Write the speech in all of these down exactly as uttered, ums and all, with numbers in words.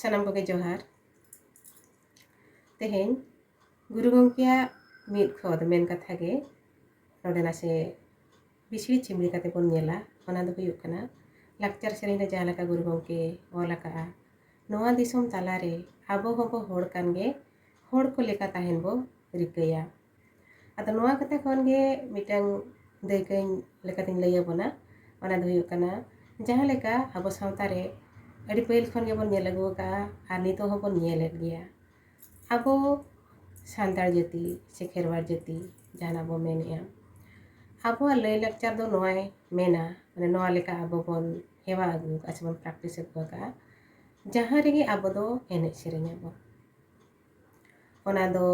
ᱥᱟᱱᱟᱢ ᱠᱚᱜᱮ ᱡᱚᱦᱟᱨ᱾ ᱛᱮᱦᱮᱧ ᱜᱩᱨᱩ ᱜᱚᱢᱠᱮᱭᱟᱜ ᱢᱤᱫ ᱠᱷᱚᱫ ᱢᱮᱱ ᱠᱟᱛᱷᱟ ᱜᱮ ᱱᱚᱰᱮ ᱱᱟᱥᱮ ᱵᱤᱥᱲᱤ ᱪᱤᱢᱲᱤ ᱠᱟᱛᱮ ᱵᱚᱱ ᱧᱮᱞᱟ᱾ ᱚᱱᱟ ᱫᱚ ᱦᱩᱭᱩᱜ ᱠᱟᱱᱟ, ᱞᱟᱠᱪᱟᱨ ᱥᱮᱨᱮᱧ ᱨᱮ ᱡᱟᱦᱟᱸ ᱞᱮᱠᱟ ᱜᱩᱨᱩ ᱜᱚᱢᱠᱮ ᱚᱞ ᱟᱠᱟᱫᱼᱟ, ᱱᱚᱣᱟ ᱫᱤᱥᱚᱢ ᱛᱟᱞᱟᱨᱮ ᱟᱵᱚ ᱦᱚᱸᱵᱚ ᱦᱚᱲ ᱠᱟᱱ ᱜᱮ, ᱦᱚᱲ ᱠᱚ ᱞᱮᱠᱟ ᱛᱟᱦᱮᱱ ᱵᱚ ᱨᱤᱠᱟᱹᱭᱟ᱾ ᱟᱫᱚ ᱱᱚᱣᱟ ᱠᱟᱛᱷᱟ ᱠᱷᱚᱱ ᱜᱮ ᱢᱤᱫᱴᱟᱝ ᱫᱟᱹᱭᱠᱟᱹᱧ ᱞᱮᱠᱟᱛᱤᱧ ᱞᱟᱹᱭ ᱟᱵᱚᱱᱟ᱾ ᱚᱱᱟ ᱫᱚ ᱦᱩᱭᱩᱜ ᱠᱟᱱᱟ, ᱡᱟᱦᱟᱸ ᱞᱮᱠᱟ ᱟᱵᱚ ᱥᱟᱶᱛᱟ ᱨᱮ ᱟᱹᱰᱤ ᱯᱟᱹᱦᱤᱞ ᱠᱷᱚᱱ ᱜᱮᱵᱚᱱ ᱧᱮᱞ ᱟᱹᱜᱩ ᱟᱠᱟᱫᱼᱟ ᱟᱨ ᱱᱤᱛᱚᱜ ᱦᱚᱸᱵᱚᱱ ᱧᱮᱞᱮᱫ ᱜᱮᱭᱟ᱾ ᱟᱵᱚ ᱥᱟᱱᱛᱟᱲ ᱡᱟᱹᱛᱤ ᱥᱮ ᱠᱷᱮᱨᱣᱟᱲ ᱡᱟᱹᱛᱤ ᱡᱟᱦᱟᱸ ᱵᱚ ᱢᱮᱱᱮᱫᱼᱟ, ᱟᱵᱚᱣᱟᱜ ᱞᱟᱹᱭᱼᱞᱟᱠᱪᱟᱨ ᱫᱚ ᱱᱚᱣᱟᱭ ᱢᱮᱱᱟ, ᱢᱟᱱᱮ ᱱᱚᱣᱟ ᱞᱮᱠᱟ ᱟᱵᱚ ᱵᱚᱱ ᱦᱮᱣᱟ ᱟᱹᱜᱩ ᱟᱠᱟᱫᱼᱟ ᱥᱮ ᱵᱚᱱ practice ᱟᱹᱜᱩ ᱟᱠᱟᱫᱼᱟ, ᱡᱟᱦᱟᱸ ᱨᱮᱜᱮ ᱟᱵᱚ ᱫᱚ ᱮᱱᱮᱡ ᱥᱮᱨᱮᱧ ᱟᱵᱚᱱ᱾ ᱚᱱᱟ ᱫᱚ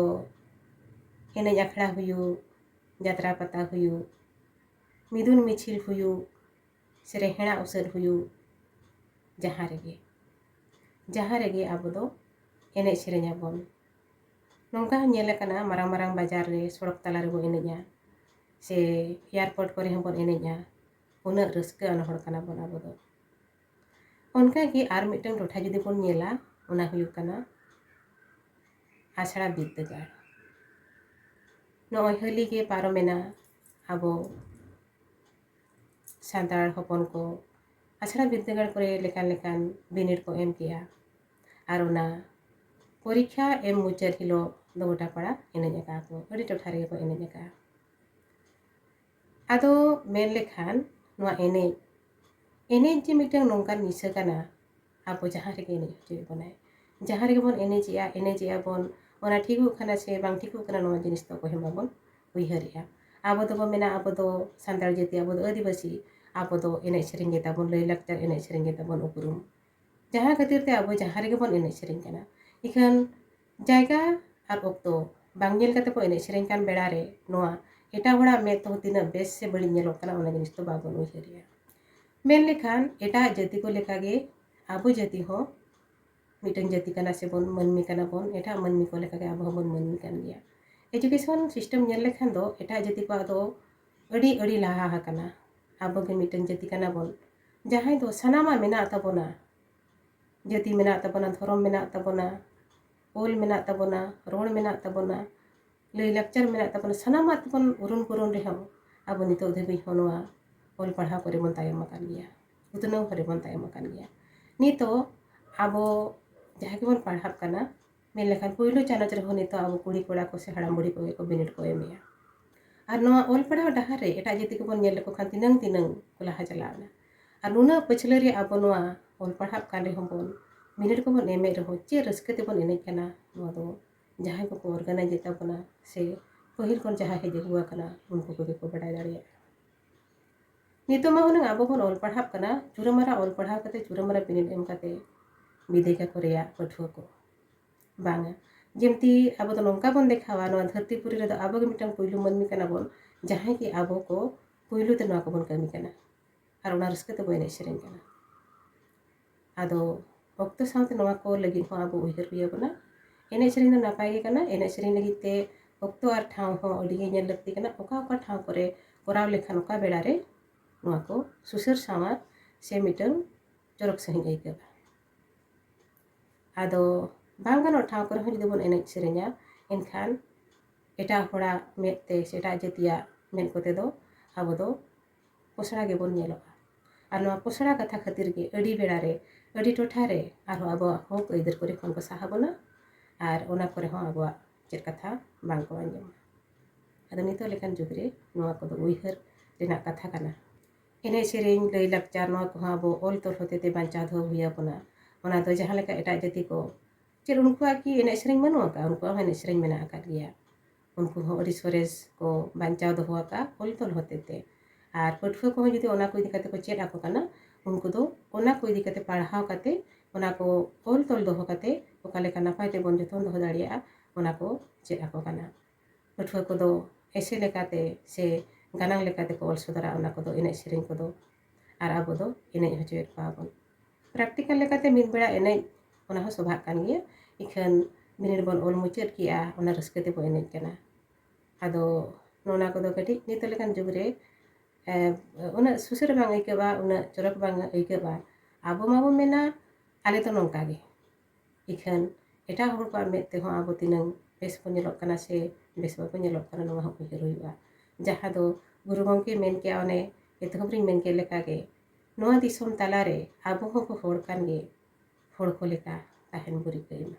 ᱮᱱᱮᱡ ᱟᱠᱷᱲᱟ ᱦᱩᱭᱩᱜ, ᱡᱟᱛᱨᱟ ᱯᱟᱛᱟ ᱦᱩᱭᱩᱜ, ᱢᱤᱫᱩᱱ ᱢᱤᱪᱷᱤᱞ ᱦᱩᱭᱩᱜ, ᱥᱮ ᱨᱮᱦᱮᱲᱟ ᱩᱥᱟᱹᱫ ᱦᱩᱭᱩᱜ, ᱡᱟᱦᱟᱸ ᱨᱮᱜᱮ, ᱡᱟᱦᱟᱸ ᱨᱮᱜᱮ ᱟᱵᱚ ᱫᱚ ᱮᱱᱮᱡ ᱥᱮᱨᱮᱧ ᱟᱵᱚᱱ᱾ ᱱᱚᱝᱠᱟ ᱦᱚᱸ ᱧᱮᱞ ᱟᱠᱟᱱᱟ, ᱢᱟᱨᱟᱝ ᱢᱟᱨᱟᱝ ᱵᱟᱡᱟᱨ ᱨᱮ ᱥᱚᱲᱚᱠ ᱛᱟᱞᱟ ᱨᱮᱵᱚᱱ ᱮᱱᱮᱡᱼᱟ, ᱥᱮ airport ᱠᱚᱨᱮ ᱦᱚᱸᱵᱚᱱ ᱮᱱᱮᱡᱼᱟ᱾ ᱩᱱᱟᱹᱜ ᱨᱟᱹᱥᱠᱟᱹ ᱟᱱ ᱦᱚᱲ ᱠᱟᱱᱟ ᱵᱚᱱ ᱟᱵᱚ ᱫᱚ᱾ ᱚᱱᱠᱟᱜᱮ ᱟᱨ ᱢᱤᱫᱴᱟᱝ ᱴᱚᱴᱷᱟ ᱡᱩᱫᱤ ᱵᱚᱱ ᱧᱮᱞᱟ, ᱚᱱᱟ ᱦᱩᱭᱩᱜ ᱠᱟᱱᱟ ᱟᱥᱲᱟ ᱵᱤᱨᱫᱟᱹᱜᱟᱲ᱾ ᱱᱚᱜᱼᱚᱭ ᱦᱟᱹᱞᱤ ᱜᱮ ᱯᱟᱨᱚᱢᱮᱱᱟ, ᱟᱵᱚ ᱥᱟᱱᱛᱟᱲ ᱦᱚᱯᱚᱱ ᱠᱚ ᱟᱥᱲᱟ ᱵᱤᱨᱫᱟᱹᱜᱟᱲ ᱠᱚᱨᱮ ᱞᱮᱠᱟᱱ ᱞᱮᱠᱟᱱ ᱵᱤᱱᱤᱰ ᱠᱚ ᱮᱢ ᱠᱮᱜᱼᱟ᱾ ᱟᱨ ᱚᱱᱟ ᱯᱚᱨᱤᱠᱠᱷᱟ ᱮᱢ ᱢᱩᱪᱟᱹᱫ ᱦᱤᱞᱳᱜ ᱫᱚ ᱜᱚᱴᱟ ᱯᱟᱲᱟ ᱮᱱᱮᱡ ᱟᱠᱟᱫᱼᱟ ᱠᱚ, ᱟᱹᱰᱤ ᱴᱚᱴᱷᱟ ᱨᱮᱜᱮ ᱠᱚ ᱮᱱᱮᱡ ᱟᱠᱟᱫᱼᱟ᱾ ᱟᱫᱚ ᱢᱮᱱ ᱞᱮᱠᱷᱟᱱ, ᱱᱚᱣᱟ ᱮᱱᱮᱡ, ᱮᱱᱮᱡ ᱡᱮ ᱢᱤᱫᱴᱟᱝ ᱱᱚᱝᱠᱟᱱ ᱱᱤᱥᱟᱹ ᱠᱟᱱᱟ, ᱟᱵᱚ ᱡᱟᱦᱟᱸ ᱨᱮᱜᱮ ᱮᱱᱮᱡ ᱦᱚᱪᱚᱭᱮᱫ ᱵᱚᱱᱟᱭ, ᱡᱟᱦᱟᱸ ᱨᱮᱜᱮ ᱵᱚᱱ ᱮᱱᱮᱡᱮᱜᱼᱟ, ᱮᱱᱮᱡᱮᱜᱼᱟ ᱵᱚᱱ, ᱚᱱᱟ ᱴᱷᱤᱠᱚᱜ ᱠᱟᱱᱟ ᱥᱮ ᱵᱟᱝ ᱴᱷᱤᱠᱚᱜ ᱠᱟᱱᱟ, ᱱᱚᱣᱟ ᱡᱤᱱᱤᱥ ᱫᱚ ᱚᱠᱚᱭ ᱦᱚᱸ ᱵᱟᱵᱚᱱ ᱩᱭᱦᱟᱹᱨᱮᱜᱼᱟ᱾ ᱟᱵᱚ ᱫᱚᱵᱚ ᱢᱮᱱᱟ, ᱟᱵᱚ ᱫᱚ ᱥᱟᱱᱛᱟᱲ ᱡᱟᱹᱛᱤ, ᱟᱵᱚ ᱫᱚ ᱟᱹᱫᱤᱵᱟᱹᱥᱤ, ᱟᱵᱚ ᱫᱚ ᱮᱱᱮᱡ ᱥᱮᱨᱮᱧ ᱜᱮ ᱛᱟᱵᱚᱱ, ᱞᱟᱹᱭᱼᱞᱟᱠᱪᱟᱨ ᱮᱱᱮᱡ ᱥᱮᱨᱮᱧ ᱜᱮ ᱛᱟᱵᱚᱱ ᱩᱯᱨᱩᱢ᱾ ᱡᱟᱦᱟᱸ ᱠᱷᱟᱹᱛᱤᱨ ᱛᱮ ᱟᱵᱚ ᱡᱟᱦᱟᱸ ᱨᱮᱜᱮ ᱵᱚᱱ ᱮᱱᱮᱡ ᱥᱮᱨᱮᱧ ᱠᱟᱱᱟ, ᱤᱠᱷᱟᱹᱱ ᱡᱟᱭᱜᱟ ᱟᱨ ᱚᱠᱛᱚ ᱵᱟᱝ ᱧᱮᱞ ᱠᱟᱛᱮ ᱵᱚ ᱮᱱᱮᱡ ᱥᱮᱨᱮᱧ ᱠᱟᱱ ᱵᱮᱲᱟ ᱨᱮ, ᱱᱚᱣᱟ ᱮᱴᱟᱜ ᱦᱚᱲᱟᱜ ᱢᱮᱫ ᱛᱮᱦᱚᱸ ᱛᱤᱱᱟᱹᱜ ᱵᱮᱥ ᱥᱮ ᱵᱟᱹᱲᱤᱡ ᱧᱮᱞᱚᱜ ᱠᱟᱱᱟ, ᱚᱱᱟ ᱡᱤᱱᱤᱥ ᱫᱚ ᱵᱟᱵᱚᱱ ᱩᱭᱦᱟᱹᱨᱮᱜᱼᱟ᱾ ᱢᱮᱱ ᱞᱮᱠᱷᱟᱱ, ᱮᱴᱟᱜ ᱡᱟᱹᱛᱤ ᱠᱚ ᱞᱮᱠᱟᱜᱮ ᱟᱵᱚ ᱡᱟᱹᱛᱤ ᱦᱚᱸ ᱢᱤᱫᱴᱟᱝ ᱡᱟᱹᱛᱤ ᱠᱟᱱᱟ ᱥᱮ ᱵᱚᱱ ᱢᱟᱹᱱᱢᱤ ᱠᱟᱱᱟ ᱵᱚᱱ, ᱮᱴᱟᱜ ᱢᱟᱹᱱᱢᱤ ᱠᱚ ᱞᱮᱠᱟᱜᱮ ᱟᱵᱚ ᱦᱚᱸᱵᱚᱱ ᱢᱟᱹᱱᱢᱤ ᱠᱟᱱ ᱜᱮᱭᱟ᱾ Education system ᱧᱮᱞ ᱞᱮᱠᱷᱟᱱ ᱫᱚ ᱮᱴᱟᱜ ᱡᱟᱹᱛᱤ ᱠᱚᱣᱟᱜ ᱫᱚ ᱟᱹᱰᱤ, ᱟᱹᱰᱤ ᱞᱟᱦᱟ ᱟᱠᱟᱱᱟ᱾ ᱟᱵᱚ ᱜᱮ ᱢᱤᱫᱴᱟᱝ ᱡᱟᱹᱛᱤ ᱠᱟᱱᱟ ᱵᱚᱱ, ᱡᱟᱦᱟᱸᱭ ᱫᱚ ᱥᱟᱱᱟᱢᱟᱜ ᱢᱮᱱᱟᱜ ᱛᱟᱵᱚᱱᱟ, ᱡᱟᱹᱛᱤ ᱢᱮᱱᱟᱜ ᱛᱟᱵᱚᱱᱟ, ᱫᱷᱚᱨᱚᱢ ᱢᱮᱱᱟᱜ ᱛᱟᱵᱚᱱᱟ, ᱚᱞ ᱢᱮᱱᱟᱜ ᱛᱟᱵᱚᱱᱟ, ᱨᱚᱲ ᱢᱮᱱᱟᱜ ᱛᱟᱵᱚᱱᱟ, ᱞᱟᱹᱭᱼᱞᱟᱠᱪᱟᱨ ᱢᱮᱱᱟᱜ ᱛᱟᱵᱚᱱᱟ, ᱥᱟᱱᱟᱢᱟᱜ ᱛᱮᱵᱚᱱ ᱩᱨᱩᱢ ᱯᱩᱨᱩᱱ ᱨᱮᱦᱚᱸ ᱟᱵᱚ ᱱᱤᱛᱚᱜ ᱫᱷᱟᱹᱵᱤᱡ ᱦᱚᱸ ᱱᱚᱣᱟ ᱚᱞ ᱯᱟᱲᱦᱟᱣ ᱠᱚᱨᱮ ᱵᱚᱱ ᱛᱟᱭᱚᱢ ᱟᱠᱟᱱ ᱜᱮᱭᱟ, ᱩᱛᱱᱟᱹᱣ ᱠᱚᱨᱮ ᱵᱚᱱ ᱛᱟᱭᱚᱢ ᱟᱠᱟᱱ ᱜᱮᱭᱟ᱾ ᱱᱤᱛᱚᱜ ᱟᱵᱚ ᱡᱟᱦᱟᱸ ᱜᱮᱵᱚᱱ ᱯᱟᱲᱦᱟᱜ ᱠᱟᱱᱟ, ᱢᱮᱱ ᱞᱮᱠᱷᱟᱱ ᱯᱳᱭᱞᱳ ᱪᱟᱱᱟᱪ ᱨᱮᱦᱚᱸ ᱱᱤᱛᱚᱜ ᱟᱵᱚ ᱠᱩᱲᱤ ᱠᱚᱲᱟ ᱠᱚ ᱥᱮ ᱦᱟᱲᱟᱢ ᱵᱩᱲᱦᱤ ᱠᱚᱜᱮ ᱠᱚ ᱵᱤᱱᱤᱰ ᱠᱚ ᱮᱢᱮᱜᱼᱟ᱾ ᱟᱨ ᱱᱚᱣᱟ ᱚᱞ ᱯᱟᱲᱦᱟᱣ ᱰᱟᱦᱟᱨ ᱨᱮ ᱮᱴᱟᱜ ᱡᱟᱹᱛᱤ ᱠᱚᱵᱚᱱ ᱧᱮᱞ ᱞᱮᱠᱚ ᱠᱷᱟᱱ ᱛᱤᱱᱟᱹᱝ ᱛᱤᱱᱟᱹᱝ ᱠᱚ ᱞᱟᱦᱟ ᱪᱟᱞᱟᱣ ᱮᱱᱟ᱾ ᱟᱨ ᱱᱩᱱᱟᱹᱜ ᱯᱟᱹᱪᱷᱞᱟᱹ ᱨᱮ ᱟᱵᱚ ᱱᱚᱣᱟ ᱚᱞ ᱯᱟᱲᱦᱟᱜ ᱠᱟᱱ ᱨᱮᱦᱚᱸ ᱵᱚᱱ, ᱵᱤᱱᱤᱰ ᱠᱚᱵᱚᱱ ᱮᱢᱮᱫ ᱨᱮᱦᱚᱸ ᱪᱮᱫ ᱨᱟᱹᱥᱠᱟᱹ ᱛᱮᱵᱚᱱ ᱮᱱᱮᱡ ᱠᱟᱱᱟ, ᱱᱚᱣᱟ ᱫᱚ ᱡᱟᱦᱟᱸᱭ ᱠᱚᱠᱚ ᱚᱨᱜᱟᱱᱟᱭᱤᱡᱽ ᱮᱫ ᱛᱟᱵᱚᱱᱟ ᱥᱮ ᱯᱟᱹᱦᱤᱞ ᱠᱷᱚᱱ ᱡᱟᱦᱟᱸᱭ ᱦᱮᱡ ᱟᱹᱜᱩ ᱟᱠᱟᱱᱟ, ᱩᱱᱠᱩ ᱠᱚᱜᱮ ᱠᱚ ᱵᱟᱰᱟᱭ ᱫᱟᱲᱮᱭᱟᱜᱼᱟ᱾ ᱱᱤᱛᱚᱜ ᱢᱟ ᱦᱩᱱᱟᱹᱝ ᱟᱵᱚ ᱵᱚᱱ ᱚᱞ ᱯᱟᱲᱦᱟᱜ ᱠᱟᱱᱟ, ᱪᱩᱨᱟᱹᱢᱟᱨᱟ ᱚᱞ ᱯᱟᱲᱦᱟᱣ ᱠᱟᱛᱮ ᱪᱩᱨᱟᱹᱢᱟᱨᱟ ᱵᱤᱱᱤᱰ ᱮᱢ ᱠᱟᱛᱮ ᱵᱤᱫᱟᱹᱭ ᱠᱟᱠᱚ ᱨᱮᱭᱟᱜ ᱯᱟᱹᱴᱷᱩᱣᱟᱹ ᱠᱚ᱾ ᱵᱟᱝᱟ, ᱡᱮᱢᱛᱤ ᱟᱵᱚ ᱫᱚ ᱱᱚᱝᱠᱟ ᱵᱚᱱ ᱫᱮᱠᱷᱟᱣᱟ, ᱱᱚᱣᱟ ᱫᱷᱟᱹᱨᱛᱤ ᱯᱩᱨᱤ ᱨᱮᱫᱚ ᱟᱵᱚ ᱜᱮ ᱢᱤᱫᱴᱟᱝ ᱯᱩᱭᱞᱩ ᱢᱟᱹᱱᱢᱤ ᱠᱟᱱᱟ ᱵᱚᱱ, ᱡᱟᱦᱟᱸᱭ ᱜᱮ ᱟᱵᱚ ᱠᱚ ᱯᱩᱭᱞᱩ ᱛᱮ ᱱᱚᱣᱟ ᱠᱚᱵᱚᱱ ᱠᱟᱹᱢᱤ ᱠᱟᱱᱟ᱾ ᱟᱨ ᱚᱱᱟ ᱨᱟᱹᱥᱠᱟᱹ ᱛᱮᱵᱚ ᱮᱱᱮᱡ ᱥᱮᱨᱮᱧ ᱠᱟᱱᱟ᱾ ᱟᱫᱚ ᱚᱠᱛᱚ ᱥᱟᱶᱛᱮ ᱱᱚᱣᱟ ᱠᱚ ᱞᱟᱹᱜᱤᱫ ᱦᱚᱸ ᱟᱵᱚ ᱩᱭᱦᱟᱹᱨ ᱦᱩᱭ ᱟᱵᱚᱱᱟ᱾ ᱮᱱᱮᱡ ᱥᱮᱨᱮᱧ ᱫᱚ ᱱᱟᱯᱟᱭ ᱜᱮ ᱠᱟᱱᱟ, ᱮᱱᱮᱡ ᱥᱮᱨᱮᱧ ᱞᱟᱹᱜᱤᱫ ᱛᱮ ᱚᱠᱛᱚ ᱟᱨ ᱴᱷᱟᱶ ᱦᱚᱸ ᱟᱹᱰᱤ ᱜᱮ ᱧᱮᱞ ᱞᱟᱹᱠᱛᱤ ᱠᱟᱱᱟ᱾ ᱚᱠᱟ ᱚᱠᱟ ᱴᱷᱟᱶ ᱠᱚᱨᱮ ᱠᱚᱨᱟᱣ ᱞᱮᱠᱷᱟᱱ ᱚᱠᱟ ᱵᱮᱲᱟ ᱨᱮ ᱱᱚᱣᱟ ᱠᱚ ᱥᱩᱥᱟᱹᱨ ᱥᱟᱶᱟᱨ ᱥᱮ ᱢᱤᱫᱴᱟᱝ ᱪᱚᱨᱚᱠ ᱥᱟᱺᱦᱤᱡ ᱟᱹᱭᱠᱟᱹᱜᱼᱟ᱾ ᱟᱫᱚ ᱵᱟᱝ ᱜᱟᱱᱚᱜ ᱴᱷᱟᱶ ᱠᱚᱨᱮ ᱦᱚᱸ ᱡᱩᱫᱤ ᱵᱚᱱ ᱮᱱᱮᱡ ᱥᱮᱨᱮᱧᱟ, ᱮᱱᱠᱷᱟᱱ ᱮᱴᱟᱜ ᱦᱚᱲᱟᱜ ᱢᱮᱫ ᱛᱮ ᱥᱮ ᱮᱴᱟᱜ ᱡᱟᱹᱛᱤᱭᱟᱜ ᱢᱮᱫ ᱠᱚᱛᱮ ᱫᱚ ᱟᱵᱚ ᱫᱚ ᱯᱚᱥᱲᱟ ᱜᱮᱵᱚᱱ ᱧᱮᱞᱚᱜᱼᱟ᱾ ᱟᱨ ᱱᱚᱣᱟ ᱯᱚᱥᱲᱟ ᱠᱟᱛᱷᱟ ᱠᱷᱟᱹᱛᱤᱨ ᱜᱮ ᱟᱹᱰᱤ ᱵᱮᱲᱟ ᱨᱮ, ᱟᱹᱰᱤ ᱴᱚᱴᱷᱟ ᱨᱮ ᱟᱨᱦᱚᱸ ᱟᱵᱚᱣᱟᱜ ᱦᱚᱠ ᱟᱹᱭᱫᱟᱹᱨ ᱠᱚᱨᱮ ᱠᱷᱚᱱ ᱠᱚ ᱥᱟᱦᱟ ᱵᱚᱱᱟ᱾ ᱟᱨ ᱚᱱᱟ ᱠᱚᱨᱮ ᱦᱚᱸ ᱟᱵᱚᱣᱟᱜ ᱪᱮᱫ ᱠᱟᱛᱷᱟ ᱵᱟᱝ ᱠᱚ ᱟᱸᱡᱚᱢᱟ᱾ ᱟᱫᱚ ᱱᱤᱛᱚᱜ ᱞᱮᱠᱟᱱ ᱡᱩᱜᱽ ᱨᱮ ᱱᱚᱣᱟ ᱠᱚᱫᱚ ᱩᱭᱦᱟᱹᱨ ᱨᱮᱱᱟᱜ ᱠᱟᱛᱷᱟ ᱠᱟᱱᱟ᱾ ᱮᱱᱮᱡ ᱥᱮᱨᱮᱧ, ᱞᱟᱹᱭ ᱞᱟᱠᱪᱟᱨ, ᱱᱚᱣᱟ ᱠᱚᱦᱚᱸ ᱟᱵᱚ ᱚᱞ ᱛᱚᱞ ᱦᱚᱛᱮ ᱛᱮ ᱵᱟᱧᱪᱟᱣ ᱫᱚᱦᱚ ᱦᱩᱭ ᱟᱵᱚᱱᱟ᱾ ᱚᱱᱟ ᱫᱚ ᱡᱟᱦᱟᱸ ᱞᱮᱠᱟ ᱮᱴᱟᱜ ᱡᱟᱹᱛᱤ ᱠᱚ, ᱪᱮᱫ ᱩᱱᱠᱩᱣᱟᱜ ᱠᱤ ᱮᱱᱮᱡ ᱥᱮᱨᱮᱧ ᱵᱟᱹᱱᱩᱜ ᱟᱠᱟᱫᱼᱟ? ᱩᱱᱠᱩᱣᱟᱜ ᱦᱚᱸ ᱮᱱᱮᱡ ᱥᱮᱨᱮᱧ ᱢᱮᱱᱟᱜ ᱟᱠᱟᱫ ᱜᱮᱭᱟ᱾ ᱩᱱᱠᱩ ᱦᱚᱸ ᱟᱹᱰᱤ ᱥᱚᱨᱮᱥ ᱠᱚ ᱵᱟᱧᱪᱟᱣ ᱫᱚᱦᱚ ᱟᱠᱟᱫᱼᱟ ᱚᱞ ᱛᱚᱞ ᱦᱚᱛᱮ ᱛᱮ᱾ ᱟᱨ ᱯᱟᱹᱴᱷᱩᱣᱟᱹ ᱠᱚᱦᱚᱸ ᱡᱩᱫᱤ ᱚᱱᱟ ᱠᱚ ᱤᱫᱤ ᱠᱟᱛᱮ ᱠᱚ ᱪᱮᱫ ᱟᱠᱚ ᱠᱟᱱᱟ, ᱩᱱᱠᱩ ᱫᱚ ᱚᱱᱟ ᱠᱚ ᱤᱫᱤ ᱠᱟᱛᱮ ᱯᱟᱲᱦᱟᱣ ᱠᱟᱛᱮ ᱚᱱᱟ ᱠᱚ ᱚᱞ ᱛᱚᱞ ᱫᱚᱦᱚ ᱠᱟᱛᱮ ᱚᱠᱟ ᱞᱮᱠᱟ ᱱᱟᱯᱟᱭ ᱛᱮᱵᱚᱱ ᱡᱚᱛᱚᱱ ᱫᱚᱦᱚ ᱫᱟᱲᱮᱭᱟᱜᱼᱟ, ᱚᱱᱟ ᱠᱚ ᱪᱮᱫ ᱟᱠᱚ ᱠᱟᱱᱟ᱾ ᱯᱟᱹᱴᱷᱩᱣᱟᱹ ᱠᱚᱫᱚ ᱮᱥᱮ ᱞᱮᱠᱟᱛᱮ ᱥᱮ ᱜᱟᱱᱟᱝ ᱞᱮᱠᱟᱛᱮ ᱠᱚ ᱚᱞ ᱥᱚᱫᱚᱨᱟ, ᱚᱱᱟ ᱠᱚᱫᱚ ᱮᱱᱮᱡ ᱥᱮᱨᱮᱧ ᱠᱚᱫᱚ, ᱟᱨ ᱟᱵᱚ ᱫᱚ ᱮᱱᱮᱡ ᱦᱚᱪᱚᱭᱮᱫ ᱠᱚᱣᱟ ᱵᱚᱱ᱾ ᱯᱨᱮᱠᱴᱤᱠᱟᱞ ᱞᱮᱠᱟᱛᱮ ᱢᱤᱫ ᱵᱮᱲᱟ ᱮᱱᱮᱡ, ᱚᱱᱟ ᱦᱚᱸ ᱥᱚᱵᱷᱟᱜ ᱠᱟᱱ ᱜᱮᱭᱟ᱾ ᱤᱠᱷᱟᱹᱱ ᱵᱤᱱᱤᱰ ᱵᱚᱱ ᱚᱞ ᱢᱩᱪᱟᱹᱫ ᱠᱮᱜᱼᱟ, ᱚᱱᱟ ᱨᱟᱹᱥᱠᱟᱹ ᱛᱮᱵᱚ ᱮᱱᱮᱡ ᱠᱟᱱᱟ᱾ ᱟᱫᱚ ᱱᱚᱣᱟ ᱠᱚᱫᱚ ᱠᱟᱹᱴᱤᱡ ᱱᱤᱛᱚᱜ ᱞᱮᱠᱟᱱ ᱡᱩᱜᱽ ᱨᱮ, ᱮ, ᱩᱱᱟᱹᱜ ᱥᱩᱥᱟᱹᱨ ᱵᱟᱝ ᱟᱹᱭᱠᱟᱹᱜᱼᱟ, ᱩᱱᱟᱹᱜ ᱪᱚᱨᱚᱠ ᱵᱟᱝ ᱟᱹᱭᱠᱟᱹᱜᱼᱟ᱾ ᱟᱵᱚ ᱢᱟᱵᱚ ᱢᱮᱱᱟ, ᱟᱞᱮ ᱫᱚ ᱱᱚᱝᱠᱟ ᱜᱮ᱾ ᱤᱠᱷᱟᱹᱱ ᱮᱴᱟᱜ ᱦᱚᱲ ᱠᱚᱣᱟᱜ ᱢᱮᱫ ᱛᱮᱦᱚᱸ ᱟᱵᱚ ᱛᱤᱱᱟᱹᱝ ᱵᱮᱥ ᱵᱚᱱ ᱧᱮᱞᱚᱜ ᱠᱟᱱᱟ ᱥᱮ ᱵᱮᱥ ᱵᱟᱵᱚᱱ ᱧᱮᱞᱚᱜ ᱠᱟᱱᱟ, ᱱᱚᱣᱟ ᱦᱚᱸ ᱩᱭᱦᱟᱹᱨ ᱦᱩᱭᱩᱜᱼᱟ᱾ ᱡᱟᱦᱟᱸ ᱫᱚ ᱜᱩᱨᱩ ᱜᱚᱢᱠᱮ ᱢᱮᱱ ᱠᱮᱜᱼᱟ, ᱚᱱᱮ ᱮᱛᱚᱦᱚᱵ ᱨᱤᱧ ᱢᱮᱱ ᱠᱮᱫ ᱞᱮᱠᱟᱜᱮ, ᱱᱚᱣᱟ ᱫᱤᱥᱚᱢ ᱛᱟᱞᱟᱨᱮ ᱟᱵᱚ ᱦᱚᱸᱵᱚ ᱦᱚᱲ ᱠᱟᱱ ᱜᱮ, ᱦᱚᱲ ᱠᱚ ᱞᱮᱠᱟ ᱛᱟᱦᱮᱱ ᱵᱚ ᱨᱤᱠᱟᱹᱭ ᱢᱟ᱾